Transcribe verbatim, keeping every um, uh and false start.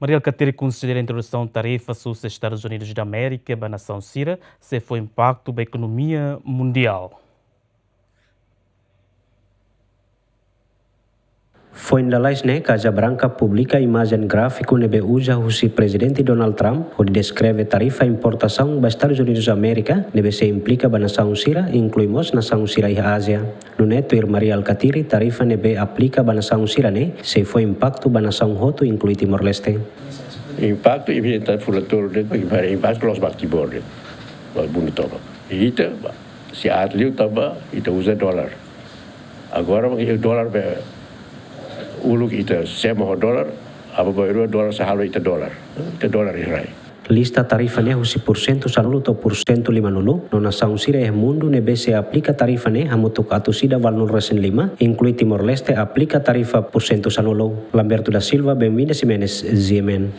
Mari Alkatiri konsidera introdusaun tarifa husi Estadus Unidus da Amérika ba nasaun sira sei fó impaktu ba ekonomia mundiál. Foin lalais ne'e, Casa Branca publika imajen gráfiku ne'ebé uza husi Prezidente Donald Trump hodi deskreve tarifa importasaun ba Estadus Unidus Amérika ne'ebé sei implika ba nasaun sira, inklui mós nasaun sira iha Ázia. Nune'e, tuir Mari Alkatiri, tarifa ne'ebé aplika ba nasaun sira-ne'e sei fó impaktu ba nasaun hotu, inklui Timor-Leste. Impaktu, imi ita fulatur de, impaktu loos ba Timor de, ba mundu tomak. Ita, ba, se aat liu tanba ita uza dolar. Agora, ba, dolar be, uluk ita semo ho dolar, aban-bainrua dolar sei halo ita dolar. Ita dolar iha rai. Lista tarifa ne'e husi pursentu sanulu to'o pursentu limanulu, no nasaun sira iha mundu ne'ebé sei aplika tarifa ne'e hamutuk atus ida valunulu resin lima, inklui Timor-Leste, aplika tarifa pursentu sanulu. Lamberto da Silva, Benvinda Ximenes, G M N.